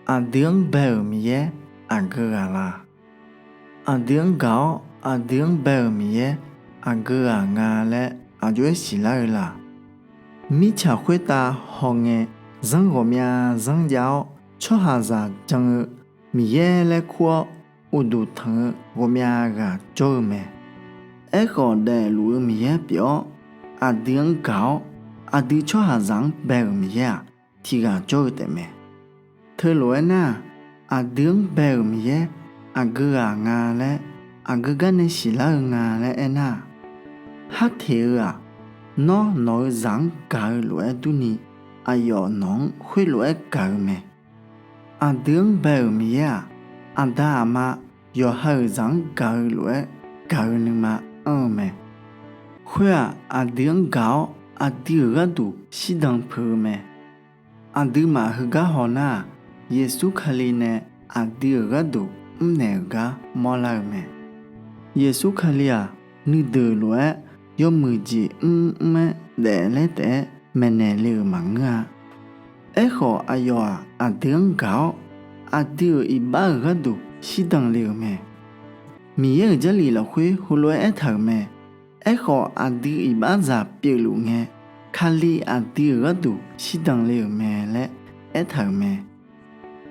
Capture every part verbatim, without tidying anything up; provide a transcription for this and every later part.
Aqdui-anr bae-euq Miqyaer aqgeu ghaq la? Aqdui-anr gaq-awr aqdui-anr bae-euq Miqyaer aqgeu ghaq nga laer aqjox-aer siqlar-eu la? Mirtsaq khoertav hawngae zanr ghawqmyav zanrjav-awr tsawrhaqzaq jan-eu Miqyaer laer kur-awr uqduq tanq-eu ghawqmyav ghaq jawr-eu mae. Aerkhawf daefluf-eu Miqyaer pyeuf-awr aqdui-anr gaq-awr aqdui tsawrhaqzaq-anr bae-euq Miqyaer-aq tiqghaq jawr-eu taefmae. Teulof-aer nar-aq, aqdui-anr bae-euq Miqyaer aqgeu ghaq nga laer aqgeu gar nae siqlar-eu nga laer aernar-aq, harteq-eu-aq, nawr nawq-eu zaq-anr gaq-eu lof-aer durni aqyawf nawq-anr khoerlof-aer gaq-eu mae. Aqdui-anr bae-euq Miqyaer-aq, aqda aqma yawqha-euq zaq-anr gaq-eu lof-aer gaq-eu nuima anr-eu mae. Khoer-aq, aqdui-anr gaq-awr aqdui-euq gharduq shirdan peuq-eu mae. Aqduimaf heugar haw nar-aq, Yeqsur Kali nae aqdui-euq gharduq mrnaeq-euq gar mawrlar-eu mae. Yeqsur Kali-aq, nuideuq lof-aer yawmuiq jeq mrmr-aer daeflaer taef-aer maeqnaeq le-euq maqngeur-a. Aerkhawf, aqyawf-aq, aqdui-anr gaq-awr aqdui-euq iqbax-euq gharduq shirdan le-euq mae. Miqyaer-euq Jarlif lafkhoer heulof-aer aertaq-euq mae. Aerkhawf, aqdui iqbaxzaq pyeufluf ngae, Kali aqdui-euq gharduq shirdan le-euq mae laer aertaq-euq mae.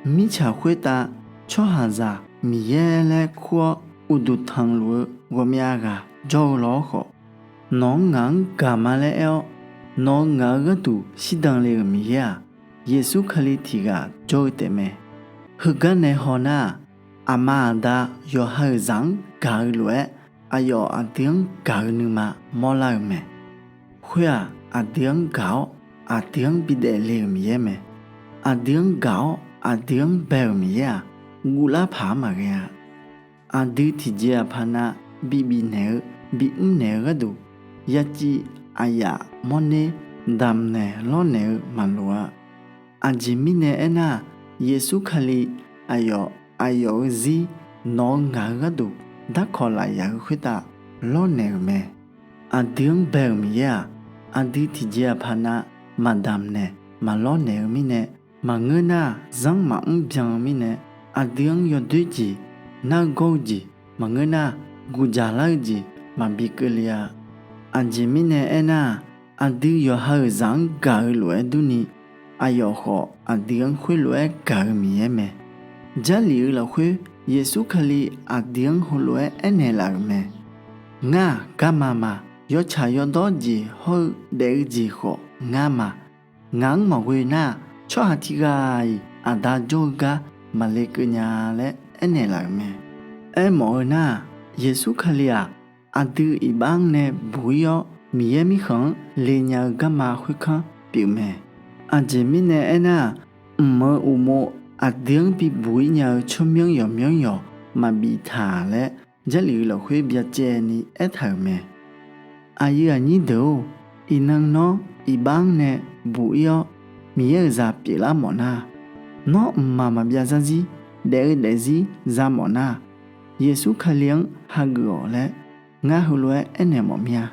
Mirtsaq khoertav tsawrhaqzaq Miqyaer laer kur-awr uqduq tanqluf-eu ghawqmyav ghaq jawr-eu law-awr khawf, nawq-anr ngaq-anr gaq ma laer aer-awr, nawq-eu ngaq-eu gharduq shirdan le-euq Miqyaer-aq, Yeqsur Kali tiqghaq jawr-eu taefmae. Heugar nae haw nar-aq, aqma aqda yawqha-euq zaq-anr gaq-eu lof-aer aqyawf aqdui-anr gaq-eu nuima mawrlar-eu mae. Khoer-aq, aqdui-anr gaq-awr aqdui-anr bidaef le-euq Miqyaer mae. Aqdui-anr gaq-awr aqdui-anr bae-euq Miqyaer-aq, guvlar paq-anr maqghae-a. Aqdui tiqjeq-aq paqnav bibif naeq-eu bimr naeq-eu gharduq, yaciv aqyaf mawrner damq naeq lawrnaeq-eu maqloq-a. Aqjeq mirnae aernar-aq, Yeqsur Kali aqyawf aqyawf-eu zir nawq-eu ngaq-eu gharduq darkawq laf yaf-eu khoertav lawrnaeq-euq mae. Aqdui-anr bae-euq Miqyaer-aq, aqdui tiqjeq-aq paqnav maqdamq naeq maqlawr naeq-eu mirnae, maqngeur nar-aq, zanr maqmr byan-eu mirnae, aqdui-anr yawdoer jeq, nargawr-eu jeq, maqngeur nar-aq, guqjaq lar-eu jeq maqbi keuvle-a. Aqjeq mirnae aernar-aq, aqdui yawqha-euq zaq-anr gaq-eu lof-aer durni, aqyawf khawf aqdui-anr khoerlof-aer gaq-eu Miqyaer mae. Jarlif-eu lafkhoer Yeqsur Kali aqdui-anr heulof-aer aernaeq laf-euq mae. Ngar-aq garma ma. Yawtsaq yawdawr jeq hawr-eu daef-eu jeq khawf ngar ma. Ngaq-anr maqghoe nar-aq, tsawrhaq tiqghaq-iq Aqda jawr-eu gar maqle keuv nya laer aernaeq laf-euq mae. Aermawf-eu nar-aq, Yeqsur Kali-aq, aqdui iqbax-anr nae buq-ir-awr Miqyaer mirkhanq-anr le nya-eu garma khoerkanr pyeufmae. Aqjeq mirnae aernar-aq, mq-eu uqmov aqdui-anr bibuq-ir nya-eu tsawrmyanr yawqmyanr yawq maqbif taq laer, Jarlif-eu lafkhoer byacaevni aertaq-euq mae. Aqyuif aqnyir deuq-or, iqnan nawr iqbax-anr nae buq-ir-awr Miqyaer-euq zaq pyeuflar mawfnar, nawr mqmaq maqbyav zarzir daef-eu daefzir za mawfnar, Yeqsur Kali-anr hageuf-awq laer ngar heulof-aer aernaeq mawf mir-a.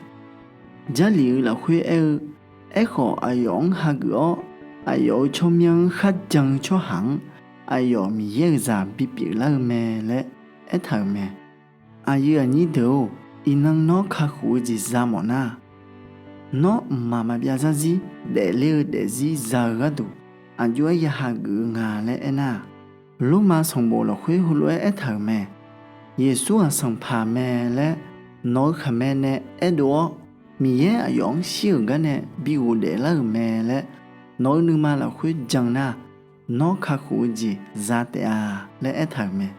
Jarlif-eu lafkhoer aer-eu, Aerkhawf aqyawf-anr hageuf-awr, aqyawf-euq tsawrmyanr-anr kharjan-eu tsawrhaq-anr aqyawf Miqyaer-euq zaq bipyeuf lar-eu mae laer aertaq-euq mae. Aqyuif aqnyir deuq-or, iqnan nawr kakhof-eu jeq za mawfnar, nawr mqmaq maqbyav zarzir daefler-eu daefzir za-eu gharduq aqjox-aer ya hageuf-eu nga laer aernar-aq, Lormav sanqbof lafkhoer heulof-aer aertaq-euq mae. Yeqsur-aq Sanqpaq mae laer nawq-eu khaqmae nae aerdov-awr, Miqyaer aqyawf-anr shir-euq gar nae bi ghofdaef lar-euq mae laer nawq-eu nuima lafkhoer jan nar, nawr kakhof-eu jeq za taef-a laer aertaq-euq mae.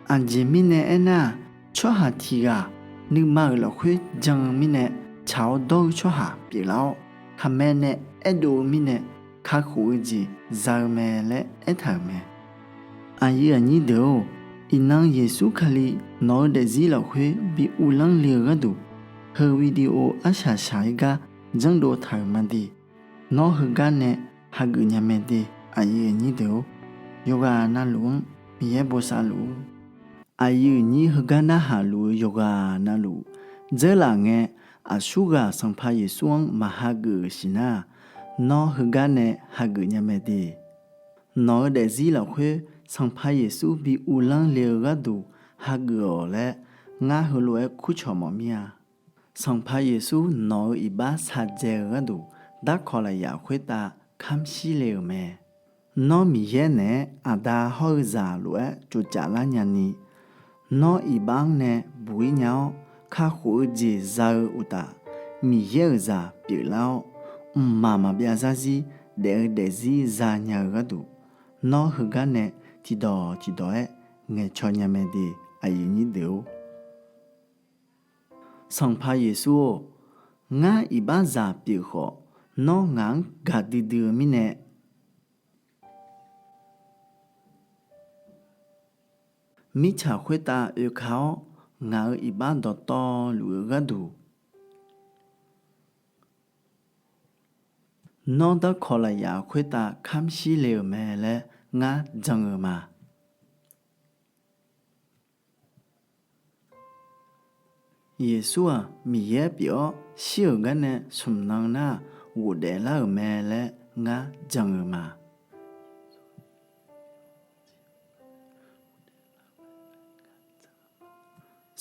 Aqjeq mirnae aernar-aq, tsawrhaq tiqghaq nuima-euq lafkhoer jan-eu mirnae, tsaq-awr dawr-eu tsawrhaq pyeuflar-awr, khaqmae nae aerdov-eu mirnae kakhof-eu jeq za-eu mae laer aertaq-euq mae. Aqyuif aqnyir deuq-or, iqnan Yeqsur Kali nawq-eu daefzir lafkhoer bi uvlanr le-eu gharduq, heu video arshaq shaq-ir gar janrdov taq-euq ma de. Nawr heugar nae hageuf nya mae de. Aqyuif aqnyir deuq-or, yawqghaq navluf-anr Miqyaer bosav luf-ur. Aqyuif aqnyir heugar narhaq luf-eu yawqghaq navluf dzeurlaf ngae, aqsurghaq Sanqpaq Yeqsur-anr maq hageuf-euq siqnar-aq, nawr heugar nae hageuf nya mae de. Nawq-eu daefzir lafkhoer Sanqpaq Yeqsur bi uvlanr le-eu gharduq hageuf-awq laer ngar heulof-aer kurcawq mawf mir-a. Sanqpaq Yeqsur nawq-eu iqbax shaqdzae-eu gharduq darkawq lafyaq khoertav kamr shir le-euq mae. Nawr Miqyaer naeq-aer Aqda hawr-eu zaq lof-aer tsovcaf lar nyani, nawr iqbax-anr nae buq-ir nya-awr kakhof-eu jeq za-eu uqtaf, Miqyaer-euq zaq pyeuflar-awr, mqmaq maqbyav zarzir daef-eu daefzir zanya-eu gharduq, nawr heugar nae tiqdawq tiqdawq-aer ngaeqcaw nya mae de. Aqyuif nyir deuq-or, Sanqpaq Yeqsur-or, ngar iqbaxzaq pyeuf khawf, nawr ngaq-anr gaqdui dui-eu mirnae, mirtsaq khoertav oeka-awr, ngaq-euq iqbax dawqtawvluf-eu gharduq, nawr darkawq lafyaq khoertav kamr shir le-euq mae laer ngar jan-eu ma. Yeqsur-aq Miqyaer pyeuf-awr shir-euq garnae smq nan nar-aq ghofdaef lar-euq mae laer ngar jan-eu ma.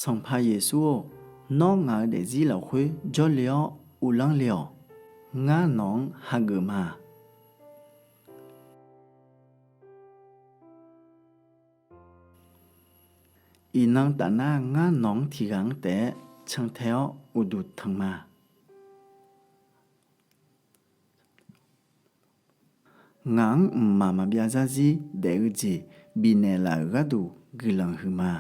Sanqpaq Yeqsur-or, nawr ngaq-eu daefzir lafkhoer jawrle-awr uvlanr le-awq. Ngar nawq-anr hageuf ma. Iqnan tafnar ngar nawq-anr tiqghaq-anr taef-aer cantae-awr uqduq tanq ma. Ngaq-anr mqmaq maqbyav zarzir daef-eu jeq bifnaeq laf-euq gharduq guiqlanq huiqma.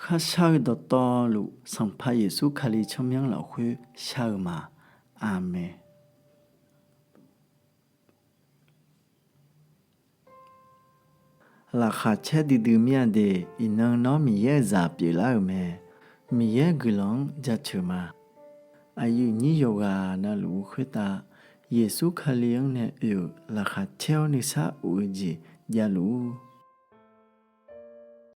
Kharshar-eu dawqtawvluf Sanqpaq Yeqsur Kali tsawrmyanr lafkhoer shar-eu ma. Aqmeq. Laqkhaq caer duidui mir-a de. Iqnan nawr Miqyaer-euq zaq pyeuflar-euq mae. Miqyaer guiqlanq-anr jaceuq ma. Aqyuif nyir yawqghaq navluf-eu khoertav Yeqsur Kali-anr nae oe-euq laqkhaq caer-awr nuisar of-eu jeq javluf-ur.